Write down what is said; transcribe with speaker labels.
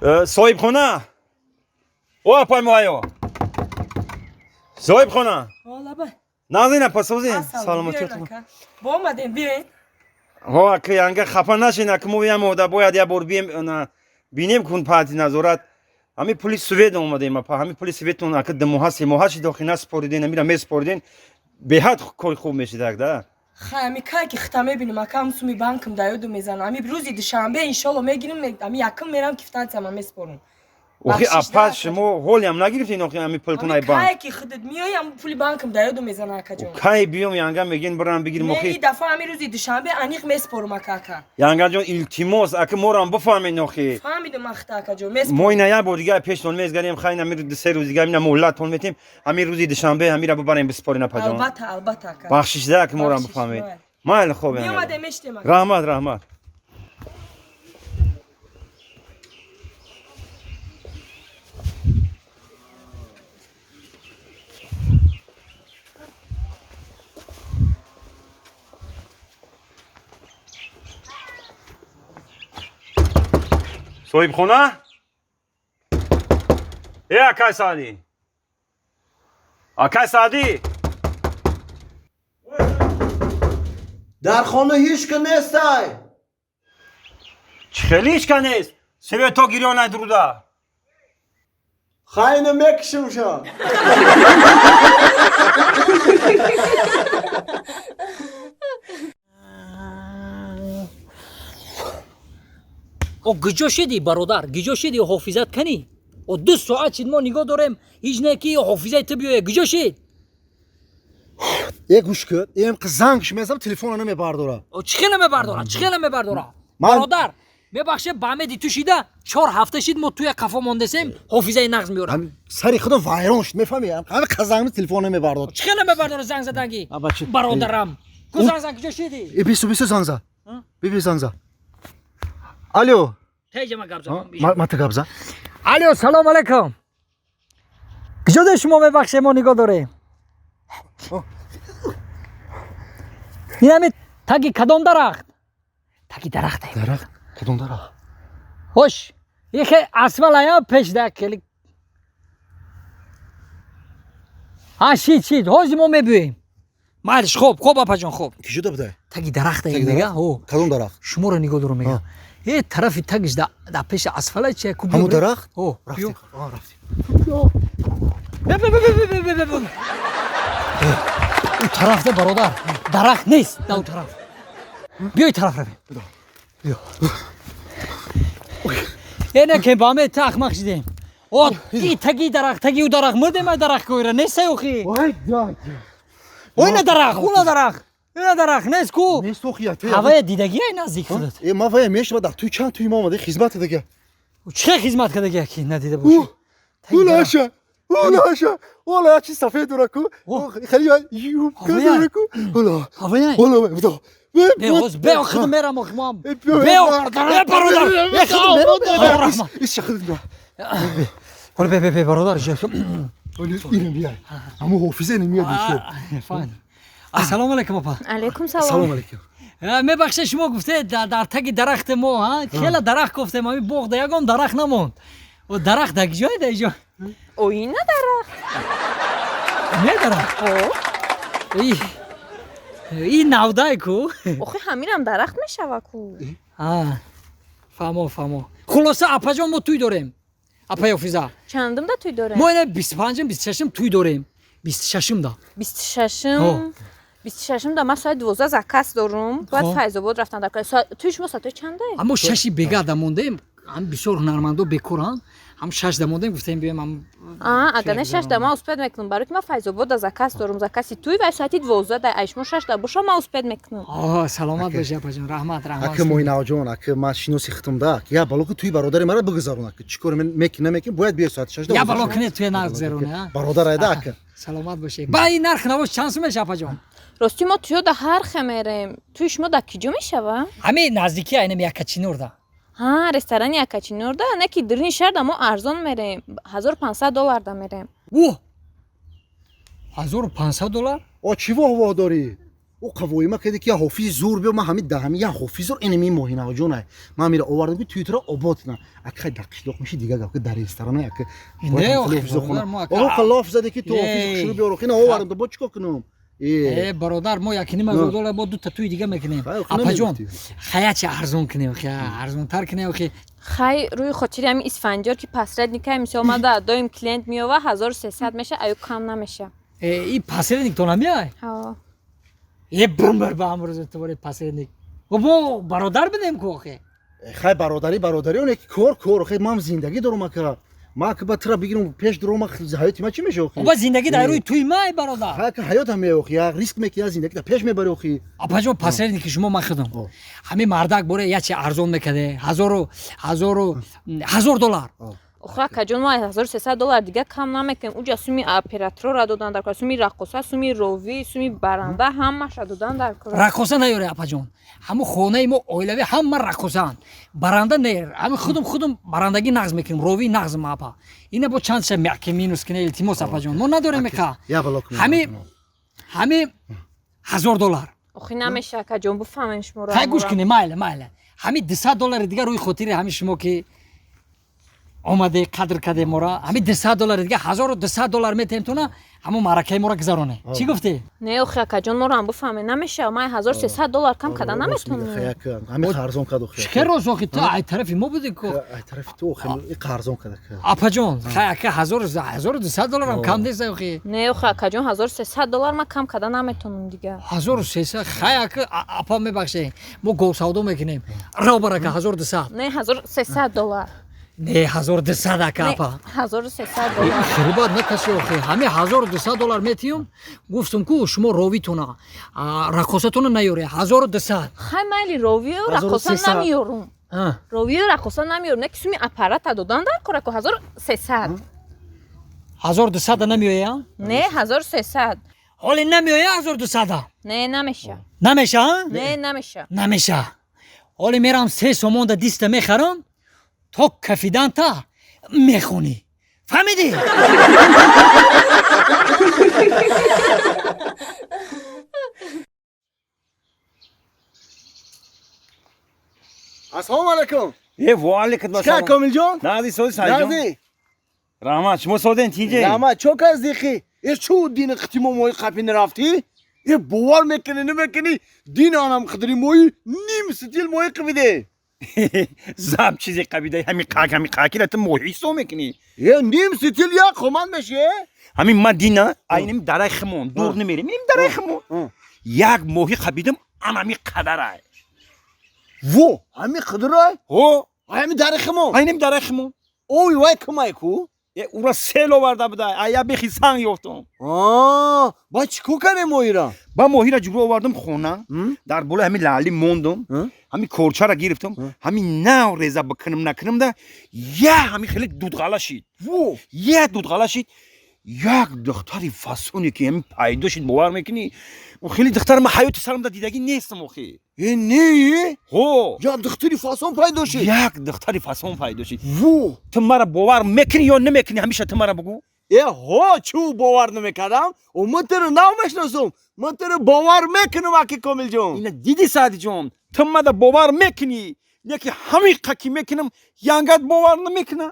Speaker 1: Соҳибхона, о апай муҳайё, соҳибхона, нағзин апа, созин, саломатиятон.
Speaker 2: Бо омадем, биёен.
Speaker 1: Ҳо, ака, янга хафа нашин, ака, мо ям ода бояд як бор бием, бинем кун паҳти назорат. Ҳами пули свет омадем, апа, ҳами пули светон, ака, 2 моҳа, 3 моҳа шид, охи насупориден, амира месупориден, беҳад кори хуб мешидак да.
Speaker 2: Хай, ами кай ки хита мебинем, ака, ам суми банкам да ёду мезанам. Ами рӯзи душанбе иншолло мегирим, ами якум мерам, квитансияма меспорам.
Speaker 1: Охи апа, шумо ҳолиам нагирифтин, охи ами пултон ай банк.
Speaker 2: Кай ки худат миёи, ам пули банкам да ёду мезана, акаҷон.
Speaker 1: Кай биём, янга мегин, бирам бигирим, охи.
Speaker 2: Не, дафа ами рӯзи душанбе аниқ меспорам, ака, ака.
Speaker 1: Янгаҷон, илтимос, ака, морам бифаҳмед, охи.
Speaker 2: Фаҳмидам, ахта, акаҷон, меспорам.
Speaker 1: Мо ина як бор дига пештон мезгарем, хай, ами 3 рӯз дига ина муҳлаттон метем, ами рӯзи душанбе ҳамира бибарем, биспорин, апаҷон.
Speaker 2: Албатта, албатта, ака.
Speaker 1: Бахшишда, ака, морам бифаҳмед. Майли, хоб.
Speaker 2: Меомадем, мештем, ака.
Speaker 1: Раҳмат, раҳмат. Соҳибхона, э акай Саъдӣ, акай Саъдӣ.
Speaker 3: Дар хона ҳеч ка нестай.
Speaker 1: Чӣ хеле ҳеч ка нест? Свето гирёнай дуруда.
Speaker 3: Хайна мекушимша.
Speaker 4: О, гиҷо шиди, бародар, гиҷо шиди? Ҳофизат канӣ? О, 2 соат шид, мо нигоҳ дорем, ҳеҷ не ки ҳофизаи ту биёя. Гиҷо шид?
Speaker 3: Э, гӯш кун, эм занг мезам, телефона намебардора.
Speaker 4: О, чӣ хел намебардора? Чӣ хел намебардора? Бародар, мебахше, ба амеди ту шида 4 ҳафта шид, мо туя қафо мондесем, ҳофизаи нағз меёрам.
Speaker 3: Сари худам вайрон шуд, мефаҳми, ҳами қазангми телефон намебардор.
Speaker 4: Чӣ хел намебардора занг заданги? Бародарам ку, занг зан, куҷо шиди?
Speaker 3: Э, бису, бису, занг зад, биби, занг зад. Алло.
Speaker 4: Теҷама гап зан.
Speaker 3: Ма та гап зан.
Speaker 4: Алло, салом алейкум, куҷо шумо? Мебахше, мо нигоҳ дорем. Инами таги кадом дарахт? Таги дарахт.
Speaker 3: Дарахт? Кадом дарахт?
Speaker 4: Хош, ихе асфалая пешда хеле. Ҳа, шид, шид, ҳозир мо мебиёем. Майлиш, хоб, хоб, апаҷон, хоб.
Speaker 3: Ки шуда будай?
Speaker 4: Таги дарахта мега. О.
Speaker 3: Кадом дарахт?
Speaker 4: Шуморо нигоҳ дорам, мега. Э, тарафи тагиш, да пеши асфала чи ку.
Speaker 3: Ҳамун дарахт?
Speaker 4: О.
Speaker 3: Рафтем, рафтем.
Speaker 4: У тарафда, бародар, дарахт нест, да у тараф. Биёй, тараф равем. Биё. Э, не, ба ме та ахмақ шидем. О, и таги дарахт, таги у дарахт мурдем, ай дарахт коира нестай охи. Ой, на дарахт, уна дарахт. Ина дарахт нест ку.
Speaker 3: Нест охи.
Speaker 4: Ҳавая дидагӣ ай наздик худат.
Speaker 3: Э, ма вая мешава, дар туй чанд туй ма омада хизмат кардага.
Speaker 4: Чӣ хизмат кардагӣ, ки надида бошӣ?
Speaker 3: Улаша. Улаша. Ола, чи сафед дора ку. Хеле юбка дора ку. Ола.
Speaker 4: Ҳавая.
Speaker 3: Ола, бдо.
Speaker 4: Бе, ҳоз бе, худам мерам, охи мам. Бе, э, бародар. Э, худам мерам.
Speaker 3: Ис худам бра.
Speaker 4: Ола, бе, бе, бе, бародар.
Speaker 3: Инам бия. Аммо ҳофиза намеяд ишо.
Speaker 4: Ассалому алайкум, апа.
Speaker 5: Алайкум салом.
Speaker 3: Салом алайкум.
Speaker 4: Мебахшед, шумо гуфтед дар таги дарахти мо, хеле дарахт гуфтем, ами боғда ягон дарахт намонд. Дарахт дар ҷое, дар ҷо?
Speaker 5: Оина дарахт.
Speaker 4: Не, дарахт и навдай ку.
Speaker 5: Охи, ҳаминам дарахт мешава ку.
Speaker 4: Фаҳмо, фаҳмо. Хулоса, апаҷон, мо туй дорем, апаи Ҳофиза.
Speaker 5: Чандумда туй дорем?
Speaker 4: Мо ина 25-м, 26-м туй дорем, 26-умда.
Speaker 5: 26-м? 26-умда ман соати 12 заказ дорум, бояд Файзобод рафтан. Дар туи шумо соатои чанда?
Speaker 4: Аммо шаши бегада мондем, ҳам бисёр ҳунармандо бекоранд, ҳам 6-да мондем, гуфтем биёем ҳам.
Speaker 5: Агар не, 6-да ман успеть мекунам, барои ки ман Файзобода заказ дорум, закази туй ва соати 12 да ай шумо 6-да боша, ман успеть мекунам.
Speaker 4: Саломат боши, апаҷон, раҳмат, раҳмат.
Speaker 3: Ака Моинаҷон, ака, ман шиноси хитам да, я бало ки туи бародари мара бигузарон, ака, чӣ кор мекунӣ, намекунӣ, бояд биёй соати 6-да.
Speaker 4: Я бало кунед, туя нарх гузароне.
Speaker 3: Бародар айда, ака.
Speaker 4: Саломат бошед. Ба ин нарх навош чанд сум меша, апаҷон?
Speaker 5: Рости, мо туё да ҳар хе мерем. Туи шумо дар киҷо мешава?
Speaker 4: Ҳамин наздики, айнам Якачинорда.
Speaker 5: Ҳа, ресторани Якачинорда. Не ки дирни шаҳрда мо арзон мерем, 1500 долларда мерем.
Speaker 4: О, 1500 доллар?
Speaker 3: О, чӣ воҳ воҳ дорӣ? Ӯ қавоима кади ки я ҳофизи зур биё, ман ҳами даҳами я ҳофиз зур инами моҳинаҷонай. Ман мира овардам ки туи туро обод кунам. Ака хай дар қишлоқ меши дига гап ки дар ресторана ака.
Speaker 4: Не, охи, бародар, мо ака-
Speaker 3: Оҳо қалоф заде ки ту ҳофизи
Speaker 4: Ей.
Speaker 3: хушрӯ биёр, охи овардам, то бо чикор кунам?
Speaker 4: Э, бародар, мо якним ҳазор доллар бо дута туи дига мекунем.
Speaker 3: Хай, охи,
Speaker 4: Апаҷон,
Speaker 3: намегуфтӣ.
Speaker 4: хаячи арзон кунем, хя арзонтар кунем, охи.
Speaker 5: Хай, рӯи хотири ҳами Исфандиёр ки посредникай, мисол мада доим клиент меова, 1300 меша, аю кам намеша.
Speaker 4: Э, и посредник то намеай?
Speaker 5: Ҳа.
Speaker 4: Е, бумбар ба амрӯз тубори посредник. Мо бародар бидем ку, охи.
Speaker 3: Хай, бародарӣ бародарӣ, оне ки кор кор, охи ман зиндагӣ дорам ака. Ман ака ба тура бигирам пеш дурам, ҳаёти ман чӣ меша охи?
Speaker 4: Оба зиндагӣ дар рӯи туи май, бародар.
Speaker 3: Хай ака, ҳаёт ҳам охи, як риск мекунӣ, як зиндагӣ пеш мебарӣ охи.
Speaker 4: Апаҷон, посредники шумо ман худам.
Speaker 3: О.
Speaker 4: Ҳамин мардак боре ячи арзон мекаде, ҳазору ҳазору ҳазор доллар.
Speaker 5: Охи, акаҷон, мо 1300 доллар дига кам намекунем. Уҷа суми операторро додан дар кор, суми раққоса, суми ровӣ, суми баранда, ҳамаша додан дар кор.
Speaker 4: Раққоса наёре, апаҷон. Ҳамун хонаи мо оилавӣ ҳама раққосаанд. Баранда не, ҳамин худум барандагӣ нағз мекунем, ровӣ нағзм, апа. Ина бо чанд ша мяки минус кине, илтимос, апаҷон. Мо надорем ка.
Speaker 3: Я бало кунам.
Speaker 4: Ҳами 1000 доллар.
Speaker 5: Охи, намеша, акаҷон, буфаҳмем шуморо.
Speaker 4: Хай, гӯш кунем, майле, майле. Ҳами 200 доллари дига рӯи хотири ҳами шумо ки омаде қадр каде мора, ҳами 200 доллари дига, 1200 доллар метаҳем туна, ҳамун маъракаи мора гузароне. Чӣ гуфтӣ?
Speaker 5: Не, охи, акаҷон, моро ҳам буфаҳме, намеша, ман 1300 доллар кам када наметонам.
Speaker 3: Ҳами қарзон кад охи.
Speaker 4: Чӣ роз, охи, ту ай тарафи мо буди ку.
Speaker 3: Ай тарафи ту охи, и қарзон кад ака.
Speaker 4: Апаҷон, хай ака, 1200 долларам кам нест, охи.
Speaker 5: Не, охи, акаҷон, 1300 доллар ман кам када наметонам дига.
Speaker 4: 1300, хай ака, апа, мебахшед, мо говсавдо мекунем. Ро барака, 1200.
Speaker 5: Не, 1300 доллар.
Speaker 4: Не, 1200, ака,
Speaker 5: Не,
Speaker 4: апа.
Speaker 5: 1300 доллар.
Speaker 4: Хирибат накаси, охи. Ҳами 1200 доллар метиём, гуфтум ку шумо ровитона, раққосатона наёре, 1200.
Speaker 5: Хай, майли, ровию раққоса
Speaker 3: 1300.
Speaker 5: намеёрум. Ровию раққоса намеёрум, не ки суми аппарата додан дар кор, аку, 1300.
Speaker 4: 1200 намеоя?
Speaker 5: Не, 1300.
Speaker 4: Ҳоле намеоя 1200?
Speaker 5: Не, намеша.
Speaker 4: Намеша, а?
Speaker 5: Не, намеша.
Speaker 4: Намеша. Ҳоле мерам се сомонда диста мехарам, то кафиданта мехонӣ, фаҳмидӣ?
Speaker 3: Ассалому алайкум.
Speaker 1: Е, ва алайкум
Speaker 3: Чикар,
Speaker 1: ассалом.
Speaker 3: Комилҷон?
Speaker 1: Нази соди, Саидҷон.
Speaker 3: Нази.
Speaker 1: Раҳмат, шумо соден, тинҷе?
Speaker 6: Раҳмат, чо кас дихи? Э, чу дини қитимо мои қапи нарафтӣ? Э, бовар мекунӣ, намекунӣ, дин анам қидри мои ним стил мои қибиде.
Speaker 1: Заб чизе қабидаи, ҳами қак, ҳами қакира ту моҳӣ ҳисоб мекунӣ?
Speaker 6: Э, ним стил як хоман меши, э?
Speaker 1: Ҳамин ман дина айнами дараи химон дур намерем, инам дараи химон як моҳӣ қабидам, анами қадарай.
Speaker 6: Во, ҳами қидрай?
Speaker 1: Ҳо.
Speaker 6: Ҳами дари химон?
Speaker 1: Айнами дараи химон.
Speaker 6: Ой, вай кумай ку?
Speaker 1: Э, ура сел оварда буда, ая бехи санг ёфтам.
Speaker 6: А, ба чӣ ко кардем моҳира?
Speaker 1: Ба моҳира ҷубро овардам хона, дар болои ҳами лаъли мондум, ҳами корчара гирифтам, ҳами нав реза бикунам накунам да я ҳами хеле дудғала шид.
Speaker 6: Во,
Speaker 1: я дудғала шид, як духтари фасоне ки ҳами пайдо шид, бовар мекунӣ, ӯ хеле духтар ман ҳаёти сарам да дидагӣ нестам, охи.
Speaker 6: Э, не?
Speaker 1: Ҳо.
Speaker 6: Як духтари фасон пайдо шид?
Speaker 1: Як духтари фасон пайдо шид.
Speaker 6: Во.
Speaker 1: Ту мара бовар мекунӣ ё намекунӣ, ҳамеша ту мара бугӯ.
Speaker 6: Э, ҳо, чӯ бовар намекардам? О, ман туро нав мешиносам. Ман туро бовар мекунам, аки Комилҷон.
Speaker 1: Ина диди, Саъдиҷон, ту мада бовар мекунӣ, леки ҳамиқа ки мекунам, янгат бовар намекуна.